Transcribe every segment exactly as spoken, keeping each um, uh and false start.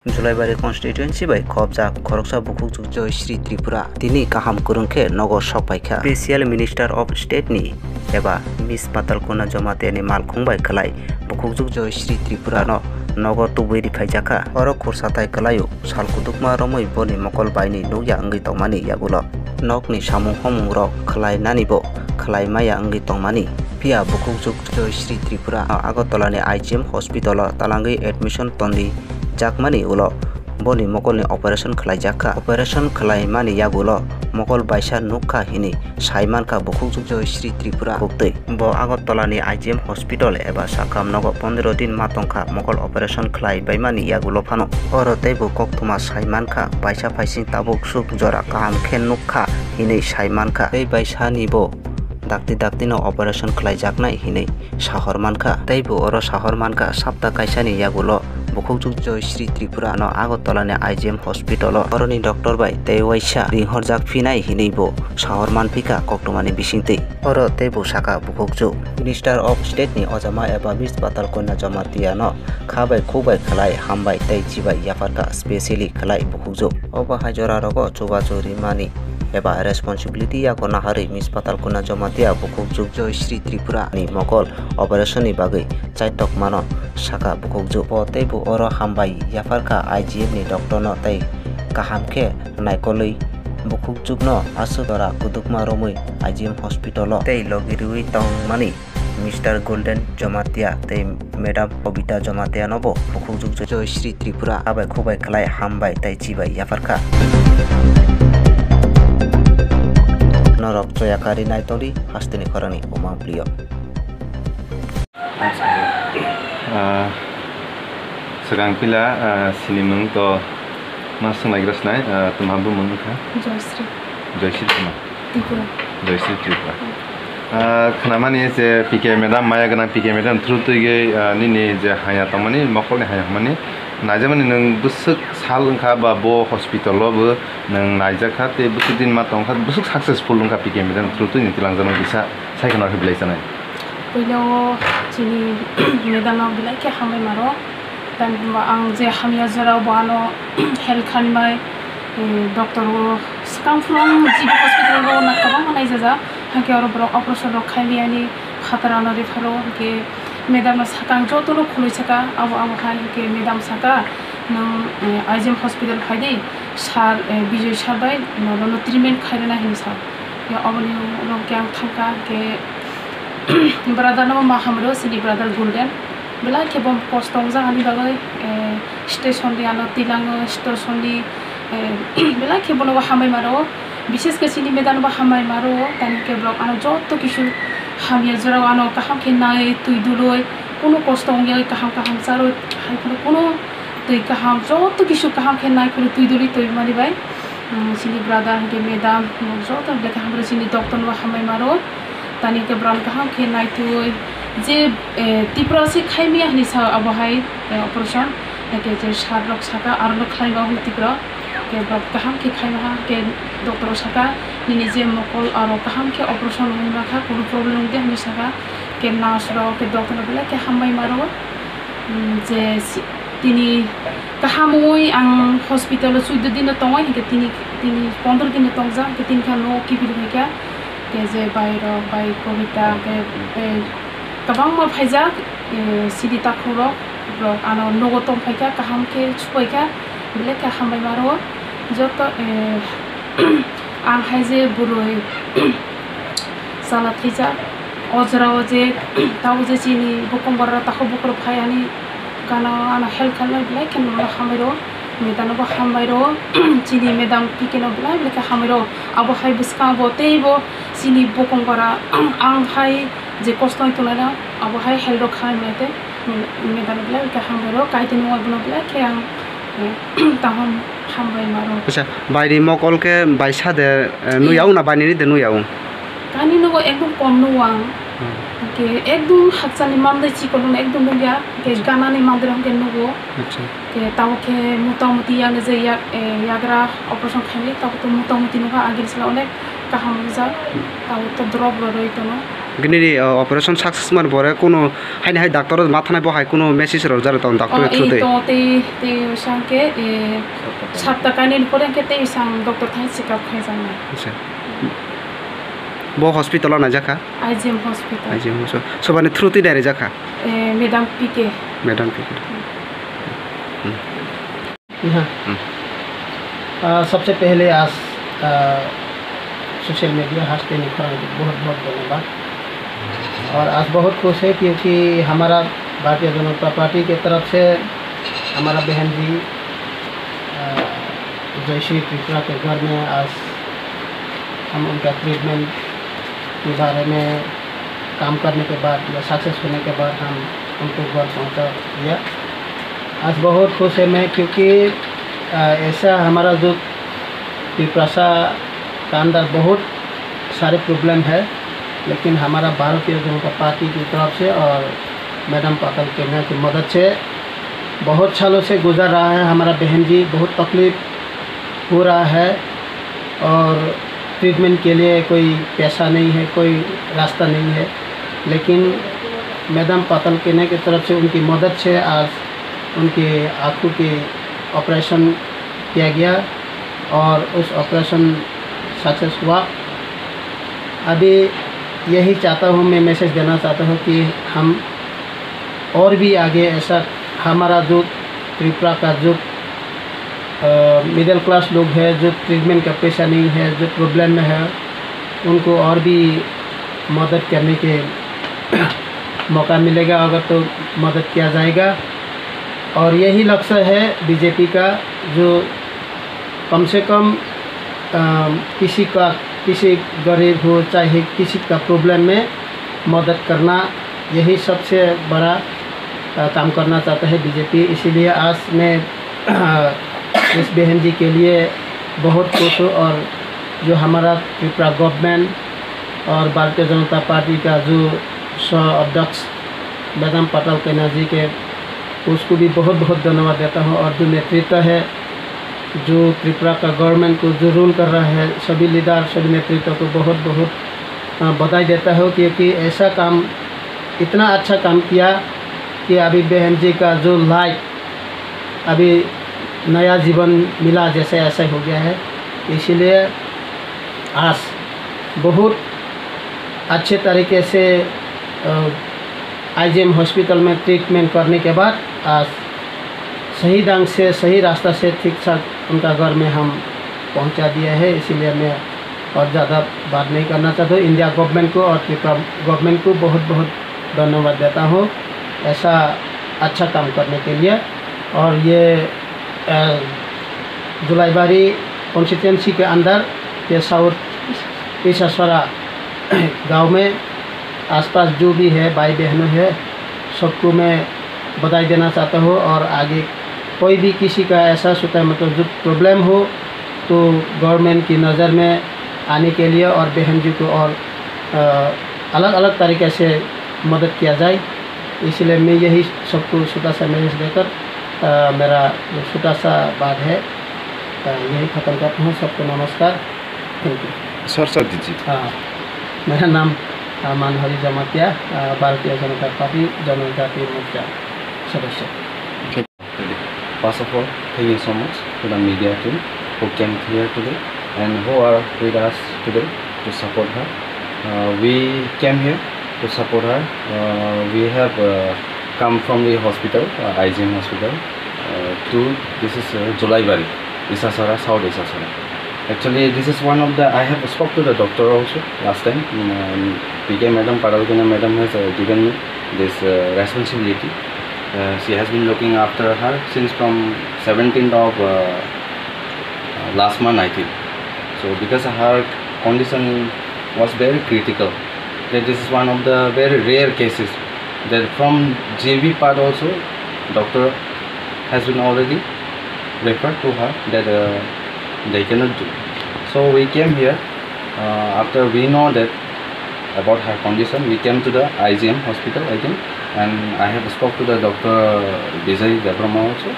Julaibari constituency bai khobjak khoroksa bukhukjwk Joy Shri Tripura tini kaham kwrwng khe nogo sok paikha. Special Minister of State ni eba Miss Patalkona Jamatia ni malkhung bai khwlai bukhukjwk Joy Shri Tripura no nogo tubui riphaijak kha. Oro khursa tai kwlaio sal kudukma romwi boni mokol bai ni nukya wngwi tongmani yagulo nokni samung homung rok khwlai nani bo khwlai maya wngwi tongmani. Phiya bukhukjwk Joy Shri Tripura no Agartala ni I G M hospital o talangwi admission tondi jakmani ulo boni mokolni operation khwlaijak kha. Operation khwlaimani yagulo mokol baisa nuk kha hini sai mankha bukhukjwk Joy Shri Tripura buktwi. Bo Agartala ni I G M hospital eba sakam nogo pondro din ma tongkha mokol operation khwlai baimani yagulo phano. Oro teibo koktwma sai mankha baisa phaising tabuk suk jora kaham khe nuk kha hinwi sai mankha. Tei baisa ni bo dakti dakti no operation khwlaijaknai hinwi sahor mankha. Teibo oro sahor mankha, sapta kaisani yagulo bukhukjwk Joy Shri Tripura no Agartala ni I G M hospital o oroni doctor bai tei waisa ringhorjak phinai hinwi bo sahor manphikha koktwmani bisingtwi. Oro teibo sakha bukhukjwk Minister of State ni ojama eba Miss Patalkona Jamatia no kha bai khuk bai khwlai hambai tei chibai yapharkha, specially khwlai bukhukjwk. Obo hai jora rogo chubachu rimani eba responsibility yago naharwi Miss Patalkona Jamatia bukhukjwk Joy Shri Tripura ni mokol operation ni bagwi chaitokmano sakha bukhukjwk. Bo teibo oro hambai yapharkha I G M ni doctor no tei kaham khe naikolwi bukhukjwk no aswk jora kudukma romwi I G M hospital o tei logi rwui tongmani. Mister Golden Jamatia tei Madam Kobita Jamatia no bo bukhukjwk Joy Shri Tripura abai khubai khwlai hambai tei chibai yapharkha. Norok choya kari naitoli hasteni khorangni bumang plio. Ah, swkang pila, ah, sini mung to ma swnglaigra sinai, ah, tuma bumung wngkha? Joyshri. Joyshri tuma? Tripura. Joyshri Tripura. Ah, khnamani je P K madam, maya gwnang P K madam through twi gwi, ah, nini je haya tongmani, mokolni haya hwnmani, naijamani nwng bwswk sal wngkha ba bo hospital o bo nwng naijakha tei bwswk din ma tongkha, bwswk successful wngkha P K madam through twi nwng twilangjaknai kisa sai kheno khe belai chanai. Puila o chini madam no belai khe hambai maro. Tamni hwnba ang je hamya jora bo ano help khaimai, eh, doctor o swkang phuru ang G B hospital o na kwbangma naijajak. Hakhe oro borok operation rok khaimani phataro ano refer o. Hakhe madam no sakha ang joto no khuloi sakha, abo abo hai hakhe madam sakha, "Nwng, eh, I G M hospital phai di, sir, eh, Bijoy sir bai nono treatment khairina," hinwi sa. Ya, oboni ulo khe ang thangkha, khe brother no ma hamro, sini brother Golden. Belai khe bo kosto wngjak ani bagwi, eh, station ni ano twilango, station ni, eh, belai khe bono bo hambai maro. Bishes khe sini madam no bo hambai maro. Tani khe borok ano joto kisu hamya jora o ano kaham khe nai twi dului, kuno kosto wngya kaham kaham charwi, hai phano kuno twi kaham, joto kisu kaham khe nai khwlwi twi duli twi mani bai. Mm, chini brother hwnkhe madam, joto belai kaham rw chini doctor no hambai maro. Tani hwnkhe borok kaham khe nai twi je, eh, Tripura se khaimya hinwi sa abo hai, eh, operation. Hwnkhe je sir rok saka aro no khlai ma hwn Tripura. Hwnkhe borok kaham khe khaima ha, hwnkhe doctor rok saka nini je mokol aro kaham khe operation wngma kha, kunu problem wngya hinwi saka. Hwnkhe nurse rok, hwnkhe doctor rok belai khe hambai maro. Mm, je si-, tini kaham wngwi ang hospital o chuddo dino tongwi, hwnkhe tini, tini pondro dino tongjak, hwnkhe tini khe nogo kiphil phaikha, hwnkhe je bai rok, bai Kobita, hwnkhe, eh, kwbangma phaijak, eh, sidi takhuk rok, rok ano nogo tong phaikha, kaham khe suphaikha, belai khe hambai maro joto, eh, ang hai je bwrwi chala thwijak, o jora o je tabuk je chini bokong bara takhuk bukruk phai ani gana ano help khainai belai khe nono hambai rw, madam no bo hambai rw, chini madam P K no belai belai khe hambai rw. Abo hai bwskango bo teibo chini bokong bara ang hai je kosto wng tongnai na abo hai help rw khainai tei madam no belai belai khe hambai rw, kaitwi nungwi bono belai khe ang, eh, tahom hambai maro. Acha, baini mokol khe baisa de, eh, nuya wng na bainini de nuya wng? Kani nogo ekdom kom nugo ang. Hmm. Hwnkhe ekdom hakchalni mandai chikon no ekdom nugya. Hwnkhe ganani mandai rok hwnkhe nugo. Acha. Hwnkhe tabuk khe motamuti yang je yak, eh, yagra operation khaimani tabuk to motamuti nukha, agini salo onek kaham wngjak. Hmm. Tabuk to drop rw rwi tono. Nini, uh, operation success man bore kuno haini hai doctor ma thanai bo hai kuno message rok jare ton doctor Oh, through eh, tei. Tongo tei, tei usang ke, eh, sapta kainwi ni pore ke tei usang doctor thang check up khai jang nai. Acha. Bo hospital o naijak kha? I G M hospital. I G M hospital. Sobani through tei direct jak kha? Eh, Madam P K. Madam P K. Hmm. जी हाँ। हम्म। अ, सबसे पहले आज, अ, social media हस्ते निखरन को बहुत बहुत धन्यवाद। और आज बहुत खुश है क्योंकि हमारा भारतीय जनता पार्टी के तरफ से हमारा बहन जी, अ, जयश्री त्रिपुरा के घर में आज हम उनका ट्रीटमेंट के बारे में काम करने के बाद या सक्सेस होने के बाद हम उनको घर पहुंचा दिया। आज बहुत खुश है मैं क्योंकि, अ, ऐसा हमारा जो त्रिप्रासा का अंदर बहुत सारे प्रॉब्लम है, लेकिन हमारा भारतीय जनता पार्टी की तरफ से और मैडम पातल केन्या की मदद से बहुत सालों से गुजर रहा है हमारा बहन जी, बहुत तकलीफ हो रहा है और ट्रीटमेंट के लिए कोई पैसा नहीं है, कोई रास्ता नहीं है, लेकिन मैडम पातल केन्या की तरफ से उनकी मदद से आज उनके आंखों के ऑपरेशन किया गया और उस ऑपरेशन सक्सेस हुआ। अभी यही चाहता हूँ, मैं मैसेज देना चाहता हूँ कि हम और भी आगे ऐसा हमारा जो त्रिपुरा का जो, अ, मिडिल क्लास लोग है, जो ट्रीटमेंट का पैसा नहीं है, जो प्रॉब्लम में है, उनको और भी मदद करने के मौका मिलेगा अगर तो मदद किया जाएगा। और यही लक्ष्य है बीजेपी का, जो कम से कम, अ, किसी का, किसी गरीब हो चाहे किसी का प्रॉब्लम में मदद करना, यही सबसे बड़ा, अ, काम करना चाहता है बीजेपी। इसीलिए आज मैं इस बहन जी के लिए बहुत खुश हूँ और जो हमारा त्रिपुरा गवर्नमेंट और भारतीय जनता पार्टी का जो सह अध्यक्ष मैडम पातल केन्या जी के, उसको भी बहुत बहुत धन्यवाद देता हूँ। और जो नेतृत्व है, जो त्रिपुरा का गवर्नमेंट को जो रूल कर रहा है, सभी लीडर, सभी नेतृत्व को बहुत बहुत, अ, बधाई देता हूँ, क्योंकि ऐसा काम, इतना अच्छा काम किया कि अभी बहन जी का जो लाइफ अभी नया जीवन मिला जैसे ऐसा हो गया है। इसीलिए आज बहुत अच्छे तरीके से, अ, आईजीएम हॉस्पिटल में ट्रीटमेंट करने के बाद आज सही ढंग से, सही रास्ता से ठीक ठाक उनका घर में हम पहुंचा दिया है। इसीलिए मैं और ज़्यादा बात नहीं करना चाहता हूँ। इंडिया गवर्नमेंट को और त्रिपुरा गवर्नमेंट को बहुत बहुत धन्यवाद देता हूँ ऐसा अच्छा काम करने के लिए। और ये, अ, जुलाईबारी कॉन्स्टिट्यूएंसी के अंदर ये साउथ ईसासरा गांव में आसपास जो भी है भाई बहनों है, सबको मैं बधाई देना चाहता हूँ। और आगे कोई भी किसी का ऐसा होता है, मतलब जो प्रॉब्लम हो, तो गवर्नमेंट की नज़र में आने के लिए और बहन जी को और, अ, अलग-अलग तरीके से मदद किया जाए। इसलिए मैं यही सबको छोटा सा मैसेज देकर, अ, मेरा छोटा सा बात है, अ, यही ख़त्म करता हूँ। सबको नमस्कार। Thank you। सर, सर, जी, जी। हाँ, मेरा नाम, अ, मानहरी जमातिया, अ, भारतीय जनता पार्टी जनजातीय मोर्चा सदस्य। First of all, thank you so much to the media team who came here today and who are with us today to support her. Uh, we came here to support her. Uh, we have, uh, come from the hospital, uh, I G M hospital, uh, to, this is, uh, Julaibari, Isasara, South Isasara. Actually, this is one of the, I have spoke to the doctor also last time. Um, P K madam, Padalkina madam has, uh, given me this, uh, responsibility. Uh, she has been looking after her since from seventeenth of, uh, uh, last month, I think. So because her condition was very critical, that this is one of the very rare cases that from J B part also doctor has been already referred to her that, uh, they cannot do. So we came here, uh, after we know that about her condition, we came to the I G M hospital, I think, and I have spoke to the doctor Vijay Debbarma also.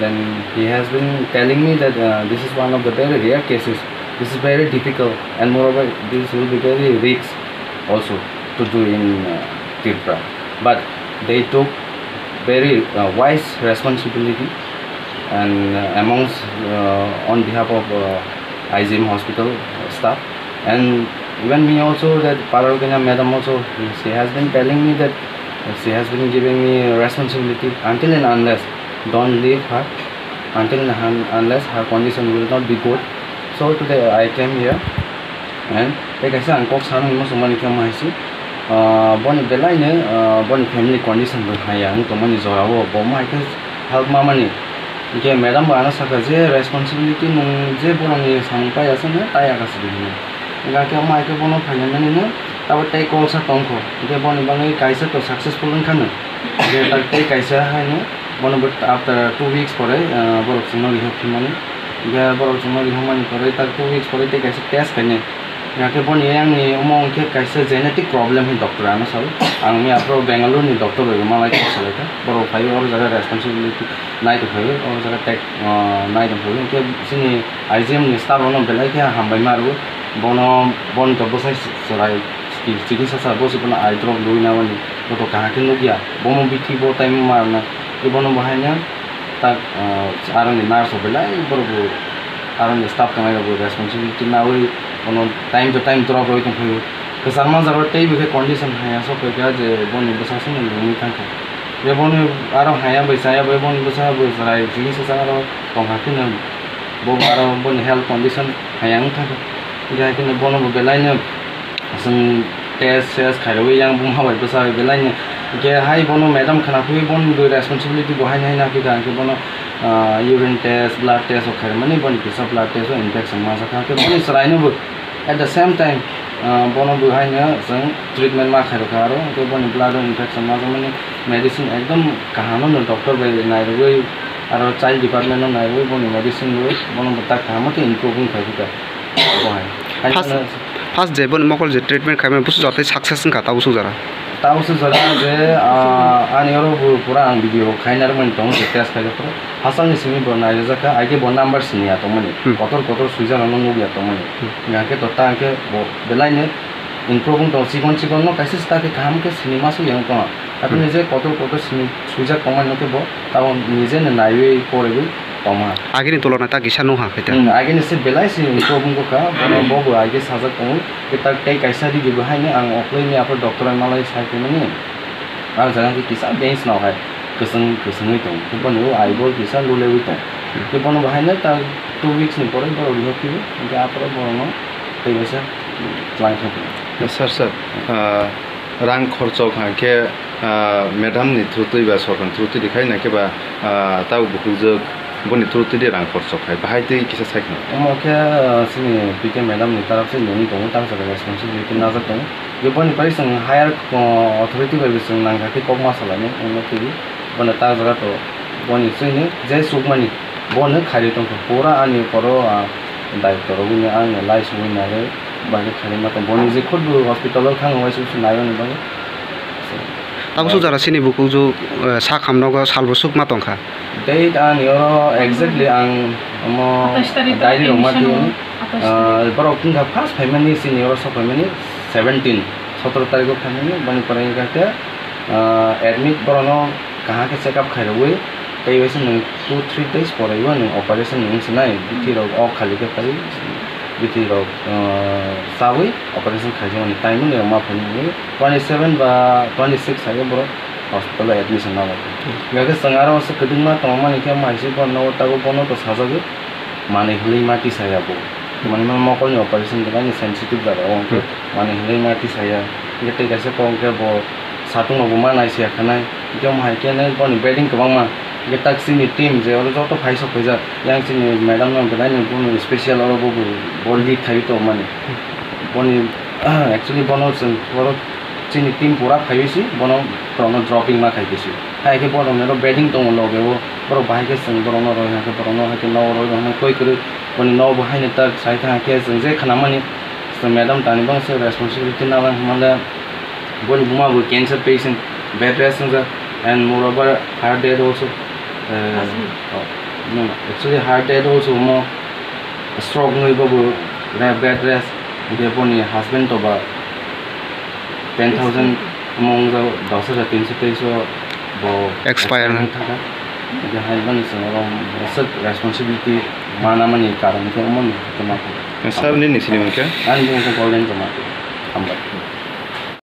Then he has been telling me that, uh, this is one of the very rare cases. This is very difficult, and moreover, this will be very risk also. to do in uh, Tripura. But they took very uh, wise responsibility and uh, amongst uh, on behalf of uh, I G M hospital staff and even me also, that Paralkanya madam also, she has been telling me that she has been giving me responsibility until and unless don't leave her, until and un- unless her condition will not be good. So today I came here and tei kaisa ang kok sanani muchungmani khe omo hai se, ah, boni belai no, ah, boni family condition bo hai ya wng tongmani jora o bo omo hai khe help ma mani. Hingke madam bo ano saka je responsibility nwng je borokni samung pai aswk no tai aka se hinwi. Hingke omo hai khe bono phaina mani no abo tei call sa tongkho. Hingke boni bagwi kaisa to successful wngkha no. Hingke tak tei kaisa hai no bono bo after two weeks pore, ah, borok chwngno rihok phimani. Hingke borok chwngno rihokmani pore tak two weeks pore tei kaisa test khainai. Hingke boni yang ni omo hingke kaisa genetic problem hin doctor ano sao. Ang mi afro Bangalore ni doctor bai malai kok salai kha. Borok phai oro jaga responsibility nai tong phai oro jaga tek, ah, nai tong phai. Hingke chini I G M ni staff rok no belai khe hambai ma rwo. Bono, boni to bwsai chwrai chikisa sa bo se bono eye drop lui na mani. Bo to kaham khe nukya. Bomo bithi bo time ma rwna. Bono bo haino tak, ah, aroni nurse rok belai borok bo aroni staff tongnai rok bo responsibility nawi bono time to time drop rwi tong phai o. Kwchangma jora tei bo khe condition haya sok kha je boni bwsa songni nungwi thang kha. Je boni aro haya bai chaya bai boni bwsa bo chwrai chikisa sa aro tong kha kheno bo aro boni health condition haya wng thang kha. Je hai kheno bono bo belai no Chwng test ses khairogwi yang buma bai bwsa bai belai ni. Hingke hai bono madam khna phaiwi boni bo responsibility bo haino haino aphi kha, hingke bono, ah, urine test, blood test rok khairokmani, boni kisa blood test o infection ma sakha, hingke boni chwraino bo at the same time, ah, bono bo haino chwng treatment ma khairokha aro, hingke boni blood o infection ma jakmani medicine ekdom kaham no doctor bai nairogwi aro child department no nairogwi boni medicine rwi bono bo tak kaham khe improve wng phai kha. Bo hai. First, Haino first je boni mokol je treatment khaimani busu jora tei success wngkha tabuk suk jora. Tabuk suk jora je, ah, ani oro bo pura ang video khaina rwmani tongo je test khaijak phuru. Hachal ni simi bo naijak kha, ai khe bo number sini ya tongmani. Hmm. Kotor kotor swijak rokno nuk ya tongmani. Hmm. Hingkhe to ta hingkhe bo belai no improve wng tongo, chikon chikon no kaisa sita khe kaham khe sini ma suk ya wng tongo. Aboni Hmm. je kotor kotor sini swijak tongmani hingkhe bo tabuk nije no naiwi poraiwi tongma. Agini tulona ta kisa nukha khe ta. Hmm, agini se belai se improve wngkha, bono bo bo age sajak tongo. Khe tak tei kaisa rigi bo haino ang okolai ni aphuru doctor malai sai tongmani. Ah jaga khe kisa bench no hai kwchwng kwchwngwi tongo. Khe bono o eyeball kisa lulewi tongo. Khe bono bo haino ta two weeks ni pore borok rihor phio. Khe aphuru borokno tei kaisa twlang thangphio. Sir, sir, ah, rang khorchok hwnkhe, ah, madam ni through twi ba sorkar ni through twi rikha, nangkhe ba, ah, tabuk bukhukjwk boni through twi rang khorchok khai, bahai twi kisa sai khna. Omo khe, ah, chini P K madam ni taraf se nung tongo, tang saka responsibility najak tongo. Je boni pai chwng higher, ah, authority bai bo chwng nangkha khe kok ma salainai, omo twi bono ta jaga to boni chwngno je sukmani. Bono kharwi tongkha, pura ani poro, ah, daityo rwgwino ang lai sugwi naiwi bagwi kharwi ma tong. Boni je khud bo hospital o thang uaisa uaisa naiwi bagwi. Tabuk suk jora chini bukhukjwk, eh, sak hamnogo salbo suk ma tongkha. Date ani oro exactly ang omo Atais tarikh diary rok ma twi, atais ah, tarikh. Borok wngkha first phaimani chini oro sok phaimani seventeen, sotoro tarikh o phaimani, boni pore wngkha khe, ah, admit borokno kaham khe check up khairogwi, tei waisa nwng two three days pore o nwng operation nwng sinai, bithi rok o khali khe phai, bithi rok, ah, chawi operation khaijakmani time nwng ma phai nini twenty seven ba twenty six hai borok hospital o admission nangkha. Hingkha khe chwng aro se kwdwkma tongmani khe maising bono tabuk bono to sajagwi manwi hwnwi ma tisaya bo. Mani ma mokolni operation belai ni sensitive jaga o hwnkhe Hmm. manwi hwnwi ma tisaya. Hwnkhe tei kaisa kok hwnkhe bo satung rokbo ma naisiya khanai. Hwnkhe omo hai khe boni bedding kwbangma. Hwnkhe tak chini team je oro joto phai sok phaijak. Yang chini madam no belai ni bono special oro bo bo, bo lead khaiwi tongmani. Boni actually bono chwng oro chini team pura phaiwi si bono borokno dropping ma khai khe si. Hai khe borokni oro bedding tongo loge o. Borok bahai khe chwng borokno roi hai khe borokno hai khe nogo roi rok koi kwrwi. Boni nogo bo haino tak sai thang khe chwng je khnamani, chwng madam tani bangsa responsibility nang lang hwnmale boni buma bo cancer patient, bed rest wngjak, and moreover heart death also. Eh, Husband? Oh, no, no, actually heart death also omo stroke wngwi bo bo re-, bed rest, hwnkhe boni husband to ba Ten thousand mung jao dos hajar tinso teis o bo Expire. Expire thangkha. Ede hai mani chwng oro aswk responsibility mana mani karon khe omo ni hwnkhe ma khe. Sir, nini sini mungkha? Ani mung khe Golden Jamatia. Hambai.